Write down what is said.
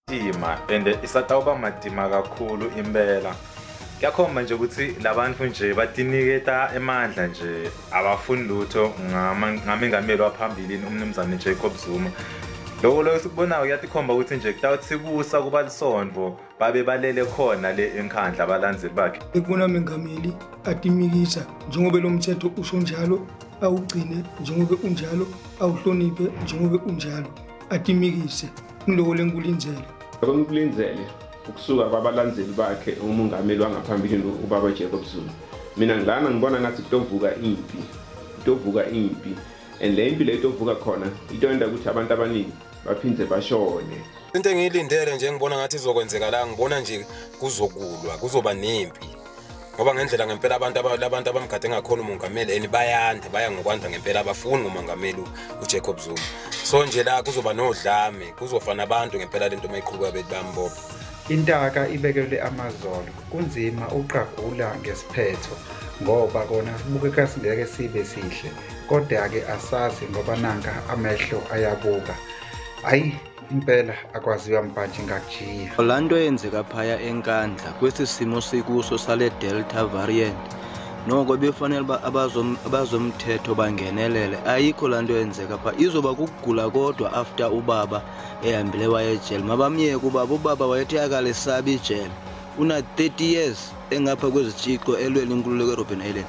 Matima and isatawuba matima kakhulu impela. Kuyakhomba nje ukuthi labantu nje batiniketa emandla nje, abafuni lutho ngamengameli waphambilini umnumzane Jacob Zuma. Lokho sikubonayo kuyatikhomba ukuthi nje kutawuthi kusa kuba lisondvo babe balele khona le enkhandla abalandzeli bakhe. Ekubona mengameli atimikisa njengoba lo mthetho usho njalo, awugcine njengoba unjalo, awuhloniphe njengoba unjalo, atimikise kuloko lenkulindzele. Abakulindzele ukusuka kwabalandzeli bakhe umongameli wangaphambilini ubaba Jacob Zuma. Mina ngilana ngibona ngathi kutovuka impi, kutovuka impi, and le impi le itovuka khona itoyenda ukuthi abantu abaningi baphindze bashone. Into engiyilindele nje ngibona ngathi izokwenzeka la, ngibona nje kuzokulwa, kuzoba nempi. Ngoba ngendlela ngempela abantu abamgade ngakhona umongameli and bayanda, baya ngokwanda ngempela, abafuni umongameli uJacob Zuma. So nje la kuzoba nodlame, kuzofana abantu ngempela lento mayiqhubeka bethi bambopha. Intaka ibekelwe amazolo, kunzima uqagula ngesiphetho ngoba kona sibukeka singeke sibe sihle, kodwa ke asazi ngoba nanka amehlo ayabuka. Ayi impela akwaziwa mbhantshi ngakujiya. Laa nto eyenzeka phaya eNkandla kwesi simo sikuso sale Delta variant, noko befanele uba abazomthetho bangenelele. Ayikho laa nto eyenzeka phaa, izoba kukugula kodwa after ubaba ehambile waye ejele. Mabamyeke ubaba, ubaba wayethe akalisabi ijele. Una 30 years engapha kwezitshixo elwela inkululeko eRobben Island.